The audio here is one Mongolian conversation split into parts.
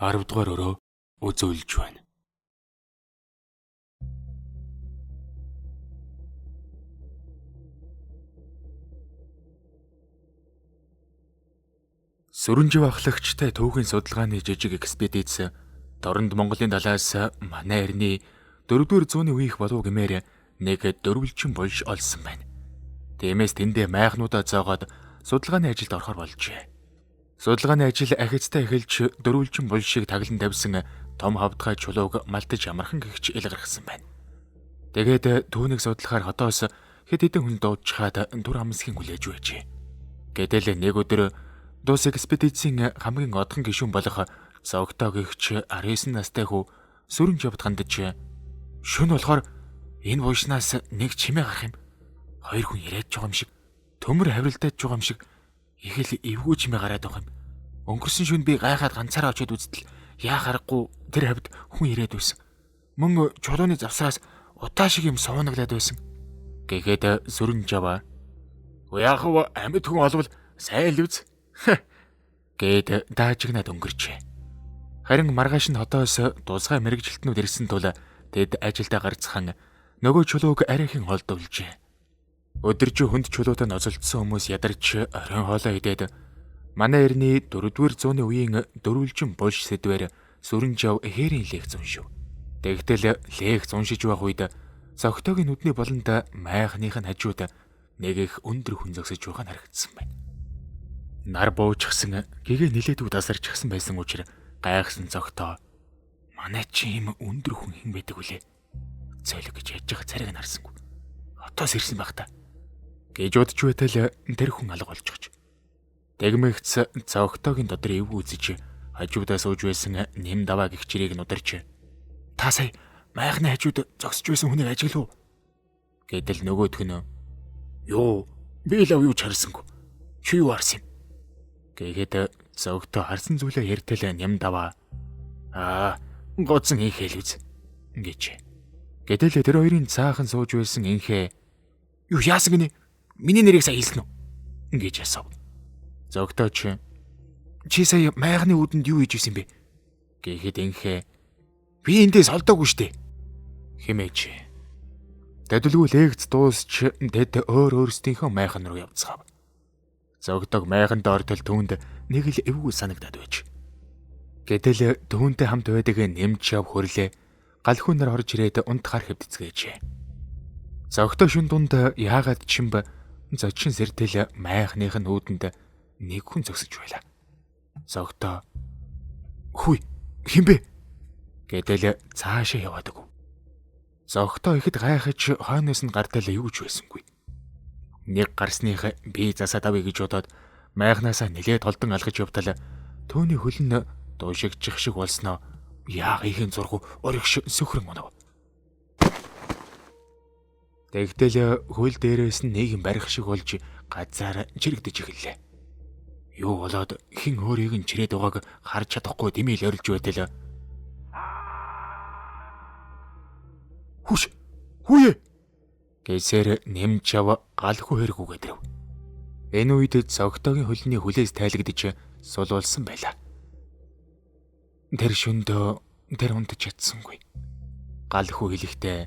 10 дугаар өрөө үзүүлж байна. Сүрэнжив ахлагчтай түүхийн судалгааны жижиг экспедиц Дорнод Монголын талаас манай эртний 4-р зууны үеих болов гэмээр нэг дөрвөлжин болж олсон байна. Тиймээс тэндээ майхнуудаа зоогоод судалгааны ажилд орохор болжээ. Судалгааны ажил ахицтай эхэлж дөрвөлжин булшийг таглан тавьсан том хавтгай чулууг малтаж амархан гэгч ил гаргасан байна. Тэгээд түүнийг судлахаар хотоос хэд хэдэн хүн дуудчихад түр хамсгийн хүлээж байжээ. Гэтэл нэг өдөр дус экспедицийн хамгийн одхон гишүүн болох Зогтоо гэгч 19 настай хүү сүрэн жавд хандаж шөнө болохоор энэ буушнаас нэг чимээ гарах юм. Хоёр хүн яриад байгаа юм шиг, төмөр хавралдаад байгаа юм шиг их л эвгүй чимээ гараад байгаа юм. Өнгөрсөн шөнө би гайхаад ганцаараа очиод үзтэл яа харахгүй тэр хавьд хүн ирээд байсан. Мөн чулууны завсраас утаа шиг юм суунаглаад байсан. Гэхэд сүрэн жава. "Яг вэ амьд хүн олвол сайн л үз." Гэд даажигнаад өнгөрчээ. Харин маргааш нь хотоос тусгай мэрэгжилтнүүд ирсэн тул тэд ажилдаа гарцхан нөгөө чулууг арайхан холдуулжээ. Өдөржин хүнд чулуутай ноцолдсон хүмүүс ядарч оройн хоолоо идээд манай эртний 4-р зууны үеийн дөрвөлжин булш сэдвэр сүрэн жав хээрийн лекц уншив. Тэгтэл лекц уншиж байх үед Зогтоогийн нүдний болонд майхных нь хажууд нэг их өндөр хүн зогсож байгаа нь харагдсан байна. Нар буучсан гэгээ нилээдүү тасарчихсан байсан учраас гайхсан Зогтоо манай чи ийм өндөр хүн хэн байдаг вүлээ? Зөөлөг гэж яж байгаа царайг нь харсангүй. Хотоос ирсэн байх та гэж бодож байтал тэр хүн алга болчихж. Дэгмэгц Зогтоогийн дотор эвгүй үзэж хажуудаа сууж байсан нэм даваа гихчрийг нударч та сая майхны хажууд зогсож байсан хүнийг ажиглав гэдэл нөгөөх нь юу би л юу ч харсангүй чи юу харсан юм гэхэд Зогтоо харсан зүйлээ ярьтал нэм даваа аа гоцсон инхээ л үз гэж. Гэтэл тэр хоёрын цаахан сууж байсан инхээ юу яасан гинэ? Миний нэрийг сая хэлсэн үү? Гэж асуув. Зогтооч чи сая майхны үүдэнд юу хийж исэн бэ? Гэхэд инхээ би эндээс холдоогүй штэ хэмээж. Тэдэлгүй лекц дуусч тэд өөр өөрсдийнхөө майхан руу явцгаав. Зогтоог майханд ортол түүнд нэг л эвгүй санагдаад байж. Гэтэл түүнтэй хамт байдаг нэмж яв хөрлөө галхүү нар орж ирээд унтахаар хэвдэцгээжээ. Зогтоо шүн дунд яагаад чимб зочин сэртэл майхных нь үүдэнд нэг хүн зогсож байлаа. Зогтоо хүй хэн бэ гэдэл цаашаа яваад өгв. Зогтоо ихэд гайхаж хойноос нь гартал юу ч байсангүй. Нэг гарсных би засаад авъя гэж бодоод майхнаасаа нилээд холдон алгаж явтал түүний хөл нь дуушигчих шиг болсноо яах ихэн зургу оргиш сөхрөн унав. Тэгтэл хөл дээрээс нь нэг юм барих шиг болж газар чирэгдэж эхэллээ. Юу болоод хэн өөрийг нь чирээд байгааг харж чадахгүй дэмий л орилж байтал хүш хүүе гэсээр нэмж чав галхүү хэрэггүйгээд ирэв. Энэ үед Зогтоогийн хөлний хүлээс тайлагдж сулуулсан байлаа. Тэр шөндөө тэр унтаж чадсангүй. Галхүү хэлэхдээ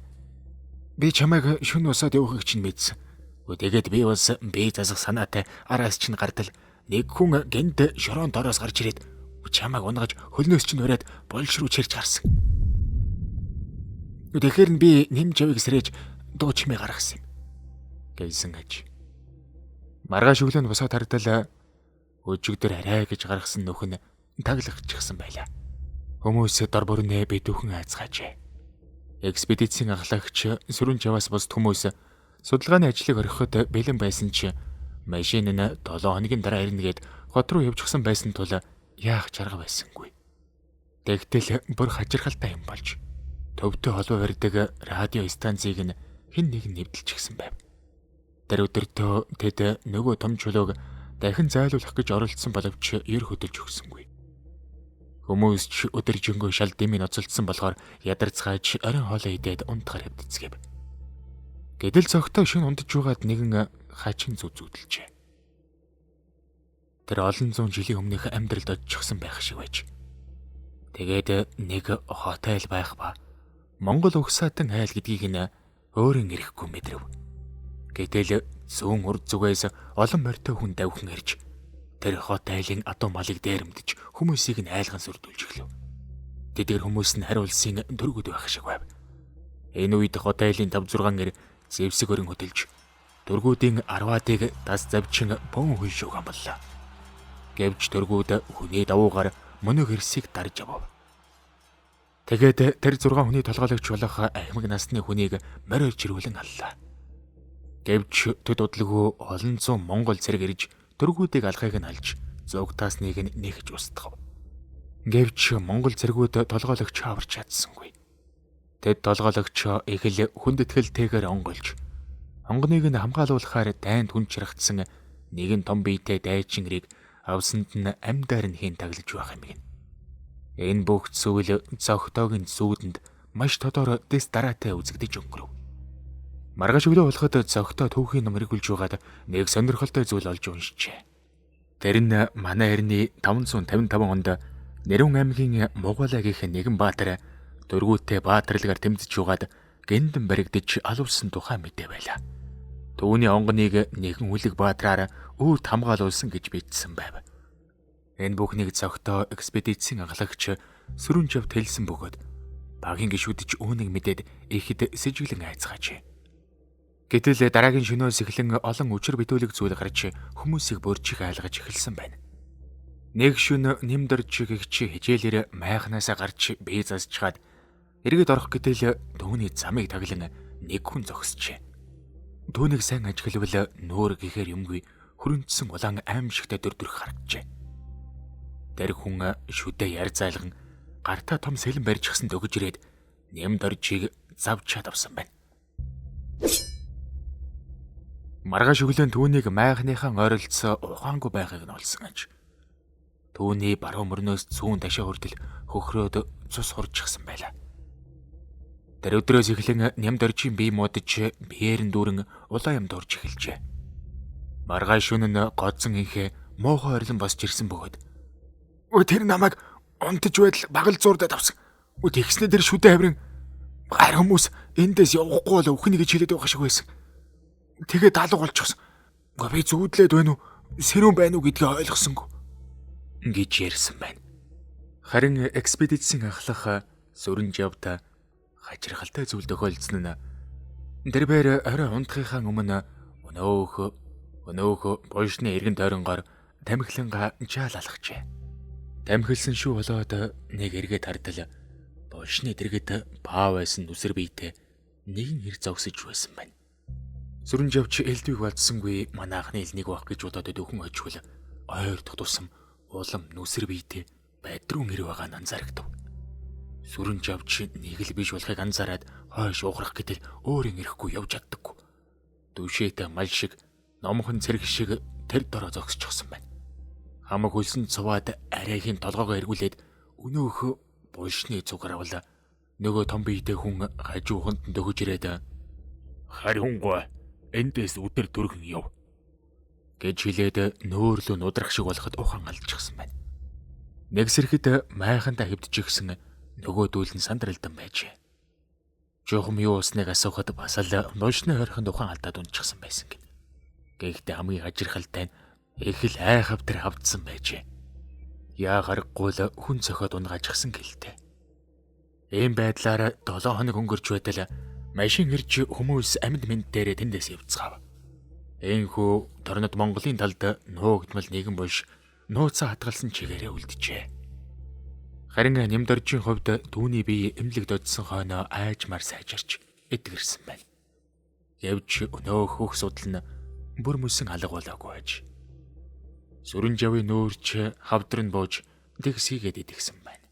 би чамайг шөнө усаад явахыг чинь мэдсэн. Тэгээд би бас бие засах санаатай араас чинь гартал нэг хүн гэнт шорон дороос гарч ирээд чамайг унгаж хөлнөөс чинь ураад болж руу чирч гарсан. Тэгэхээр нь би нэмж явыг сэрэж дуу чимээ гаргасан юм гэсэн аж. Маргааш өглөө нь босоод хардал өжигдөр арай гэж гаргасан нөх нь таглагчихсан байлаа. Хүмүүс дор бүрнээ битүүхэн айцгаажээ. Экспедицийн ахлагч сүрэн жаваас бусд хүмүүс судалгааны ажлыг орхиход бэлэн байсан чи машин нь 7 хоногийн дараа ирнэ гэд хот руу явчихсан байсан тул яах чарга байсангүй. Тэгтэл бүр хажиргалтай юм болж төвтэй холбоо барьдаг радио станцыг нь хэн нэгэн нэвдэлчихсэн байв. Тэр өдөртөө тэд нөгөө том чулууг дахин зайлуулах гэж оролдсон боловч ер хөдөлж өгсөнгүй. Хүмүүс ч өдөржингөө шал дэмий ноцолдсон болохоор ядарцгааж оройн хоолоо идээд унтахаар хэвдэцгээв. Гэтэл Зогтоо шөнө унтж байгаад нэгэн хачин зүг зүудэлжээ. Тэр олон зуун жилийн өмнөх амьдралд очихсан байх шиг байж. Тэгээд нэг хот айл байх ба Монгол угсаатан айл гэдгийг нь өөрийн эрэхгүй мэдрэв. Гэтэл зүүн урд зүгээс олон морьтой хүн давхин ирж тэр хот айлын адуу малыг дээрэмдэж хүмүүсийг нь айлган сүрдүүлж эхлэв. Тэдгээр хүмүүс нь хариу улсын дөргүүд байх шиг байв. Энэ үед хот айлын 5 6 эр зэвсэг өрн хөдөлж дөргүүдийн 10-аадыг тас завчин бөөн хөлшөг амллаа. Гэвч дөргүүд хүний давуугаар мөнөг эрсийг дарж авав. Тэгээд тэр 6 хүний толгойлогч болох ахмаг насны хүнийг мориор чирүүлэн аллаа. Гэвч төд удалгүй олон зуун монгол цэрэг ирж дөргүүдийг алхахыг нь алж зугтаас нэг нь нэгж устгав. Гэвч монгол цэргүүд толгойлогч аварч чадсангүй. Тэд толгойлогч их л хүндэтгэлтэйгээр онгойлж онгоныг нь хамгаалуулахаар дайнд хүн чирэгдсэн нэгэн том биетэй дайчин эрийг авсанд нь амьдаар нь хийн таглаж байх юм гин. Энэ бүх зүйл зогтоогийн зүүдэнд маш тодор дэс дараатай үзэгдэж өнгөрөв. Маргааш өглөө болоход зогтоо түүхийн ном эргүүлж байгаад нэг сонирхолтой зүйл олж уншжээ. Тэр нь манай эртний 555 онд Нэрүн аймгийн Мугуалаа гэх нэгэн баатар дөргүүтэй баатарлагаар тэмцэж байгаад гэндэн баригдаж алуулсан тухай мэдээ байлаа. Түүний онгоныг нэгэн хүлэг баатраар өвд хамгаалуулсан гэж бичсэн байв. Энэ бүхнийг зогтоо экспедицийн анхлагч Сүрүн жавд хэлсэн бөгөөд багийн гишүүд ч үүнийг мэдээд ихэд сэжиглэн айцгаажээ. Гэтэл дараагийн шөнөөс эхлэн олон учир битүүлэг зүйл гарч хүмүүсийг бөржих айлгаж эхэлсэн байна. Нэг шөнө нэмдэрч гэгч хичээлээр майхнаасаа гарч бие засчгаад эргээд орох гэтэл түүний замыг таглан нэг хүн зогсжээ. Түүнийг сайн ажиглавал нөөр гэхээр юмгүй хөрөнцсөн улаан аимшигтай дүр төрх харагджээ. Тэр хүн шүдэ яр зайлган гартаа том сэлэн барьчихсан дөгөж ирээд нэмдэрчийг завчаад авсан байна. Маргааш өглөө түүнийг майхныхаа ойролцоо ухаангүй байхыг нь олсон аж. Түүний баруун мөрнөөс зүүн ташаа хүртэл хөхрөөд цус хуржчихсан байлаа. Тэр өдрөөс эхлэн нямд оржийн бие муудаж биеэр нь дүүрэн улаан юм дурж эхэлжээ. Маргааш шөнө нь годсон инхээ муухай орилон босч ирсэн бөгөөд "Өө тэр намайг унтаж байдал багал зуурдад авсан. Өө тэгснэ тэр шүдэ хаврын гар хүмүүс эндээс явахгүй бол өхнө гэж хэлээд байгаа шиг байсан. Тэгээ даалга болчихсон. Гэхдээ би зүүдлээд байна уу, сэрүүн байна уу гэдгийг ойлгосонгүй" гэж ярьсан байна. Харин экспедицийн ахлах Сүрэн жавд хачирхалтай зүйл тохиолдсон нь тэр бээр орой унтахынхаа өмнө өнөөх булшны эргэн тойронгоор тамхилангаа жаал алхажээ. Тамхилсан шүү болоод нэг эргээд хардал булшны дэргэд паа байсан нүсэр биетэй нэгэн эр зогсож байсан байна. Сүрэн жавч элдвийг болдсонгүй манай анхны элнийг байх гэж бодоод дөхөн очвол ойрдох тусам улам нүсэр биетэй бадрун эр байгаа нь анзаарагдав. Сүрэн жавч нэг л биш болохыг анзаараад хойш ухрах гэтэл өөр ирэхгүй явж чаддаггүй. Түшээтэй мал шиг номхон цэрэг шиг тэр дороо зогсчихсон байна. Хамаг хөлсөн цуваад арайхийн толгоогоо эргүүлээд өнөөх булшны цуг авал нөгөө том биетэй хүн хажууханд нь дөхөж ирээд "Харин эндээс өдөр төргөн яв" гэж хэлээд нөөрлөө нудрах шиг болоход ухаан алдчихсан байна. Нэг сэрхэд майхандаа хэвдчихсэн нөгөө дүүл нь сандралдан байжээ. Жохом юу усныг асуухад бас л булшны хойрхонд ухаан алдаад унчихсан байсан гин. Гэхдээ хамгийн хажирхалтай нь их л айхавтар хавдсан байжээ. Яа гаргагүй л хүн цохиод унгаажчихсан гэлтэй. Ийм байдлаар 7 хоног өнгөрч байтал машин ирж хүмүүс амьд мэнд дээрээ тэндээс явцгаав. Энхүү торнод Монголын талд нуугдмал нэгэн булш нууцаа хадгалсан чигээрээ үлджээ. Харин нэмдоржийн хувьд түүний бие эмнэлэгт одсон хойноо айжмаар сайжирч эдгэрсэн байна. Гэвч өнөөх хөх судал нь бүр мөсөн алга болоогүй аж. Сүрэн жавын нөөрч хавдрын бууж тэгсийгээд идэгсэн байна.